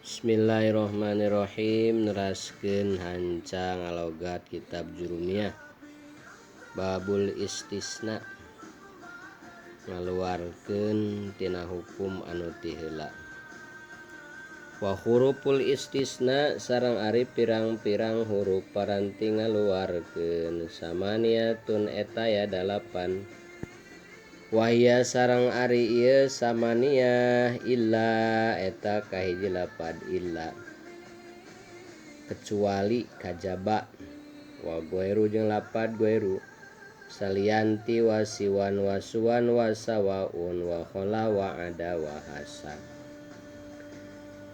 Bismillahirrahmanirrahim, neraskeun hanca ngalogat kitab Jurumiyah. Babul istisna, ngaluarkeun tina hukum anu ti heula. Wa huruful istisna sareng ari pirang-pirang huruf paranti ngaluarkeun samaniatun eta ya dalapan. Wahia sareng ari ieu samaniyah illa eta kahiji lapad illa kecuali kajaba wa goiru jeung lapad goiru salianti wasiwan wasuwan wasawaun wa khala wa ada wa hasa.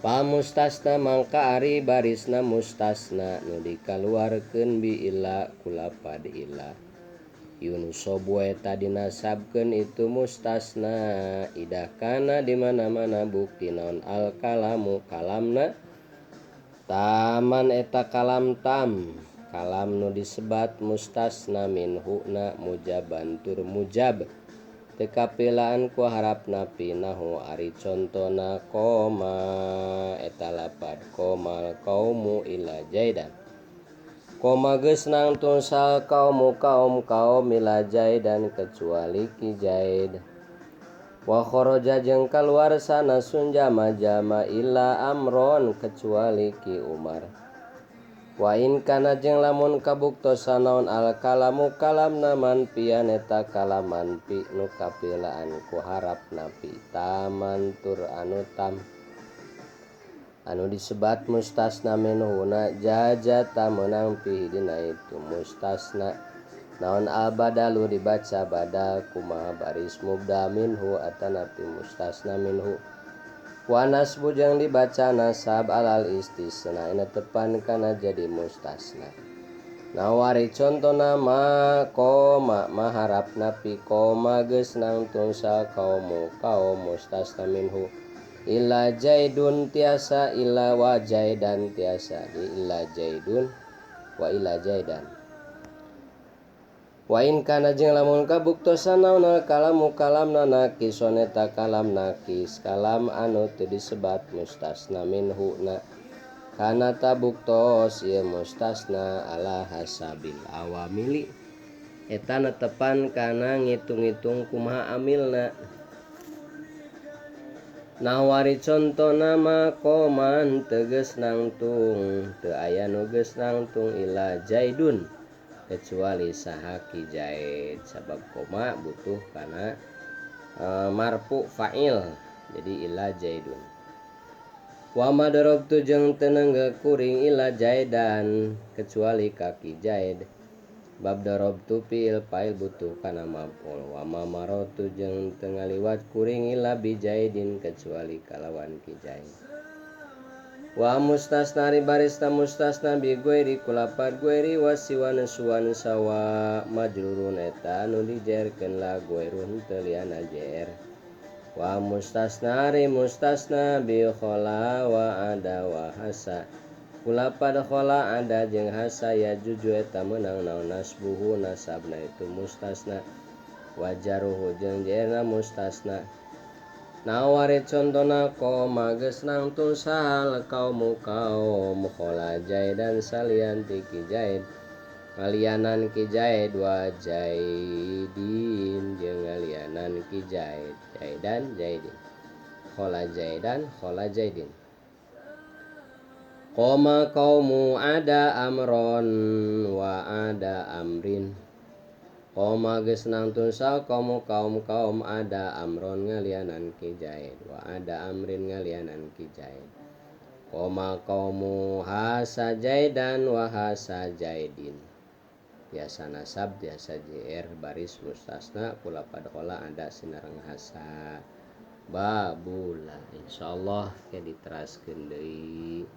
Pamustasna mangka ari barisna mustasna nu dikaluarkeun bi illa ku lapad illa. Yunsobu eta dinasabkeun itu mustasna idah kana di mana-mana bukti naon al kalamu kalamna taman eta kalam tam kalam nu disebat mustasna minhu na mujaban tur mujab teu kapilaan ku harapna pinahu ari contona koma eta lapad komal kaumu ila jaidan. Koma geus nangtung sal kaumu kaum kaum ila jaidan kecuali ki jaid. Wa kharaja jeung kaluar sana sun jama jama illa amron kecuali ki Umar. Wa in kana jeung lamun kabuktosan naon al kalamu kalamna manpian eta kalaman pi nu kapilaan ku harapna pi taman tur anu tam anu disebat mustasna minhuna jajata meunang pihi dina itu mustasna naon al badalu dibaca badal kumaha baris mubda minhu atanapi mustasna minhu wa nasbu jeung dibaca nasab alal istisna ina tepan kana jadi mustasna. Nawari contona ma koma maharapna pi koma geus nangtung sa kaumu kaum mustasna minhu illa jaidun tiasa illa wa jaidan tiasa di illa jaidun wa illa jaidan. Wa in kana jeung lamun kabuktosan naon kalamu kalamna nakison eta kalam nakis kalam anu teu disebat mustasna minhu na kana tabuktos ieu mustasna ala hasabil awamili eta netepan kana ngitung-ngitung kumaha amilna. Nawari contona ma koman teges nangtung teu aya nu geus nangtung illa jaidun kecuali saha ki jaid sabab koma butuh kana marfu fa'il jadi illa jaidun. Wa ma darabtu jeung teu nenggeu kuring illa jaidan kecuali ka ki jaid bab darabtu fi'il fa'il butuh kana maf'ul. Wa ma maratu jeung teu ngaliwat kuring illa bi jaidin kecuali kalawan ki jaid. Wa mustasna ari barisna mustasna bi ghairi kulapad ghairi wasiwan suwan sawa majrurun eta anu dijerkeun la ghairun teu liana jer. Wa mustasna ari mustasna bi khala wa ada wa hasa kulapad khala ada jeung hasa ya juju eta meunang naon nasbuhu nasabna itu mustasna wajaruhu jeung jerna mustasna. Nawari contona koma geus nangtung sahal kaumu kaum khala jaidan salian ti ki jaid ngalianan ki jaid wa jaidin jeung ngalianan ki jaid jaidan jaidin khala jaidan khala jaidin. Koma kaumu ada amron wa ada amrin koma geus nangtung sal kaumu kaum kaum ada amron ngalianan ki jaid wa ada amrin ngalianan ki jaid. Koma kaumu hasa jaidan wa hasa jaidin biasa nasab biasa jr baris mustasna pula padhola ada sinareng hasa babula. Insyaallah ke diteraskeun deui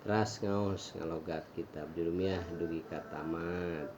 teras ngaos ngalogat kitab Jurumiyah dugi ka tamat.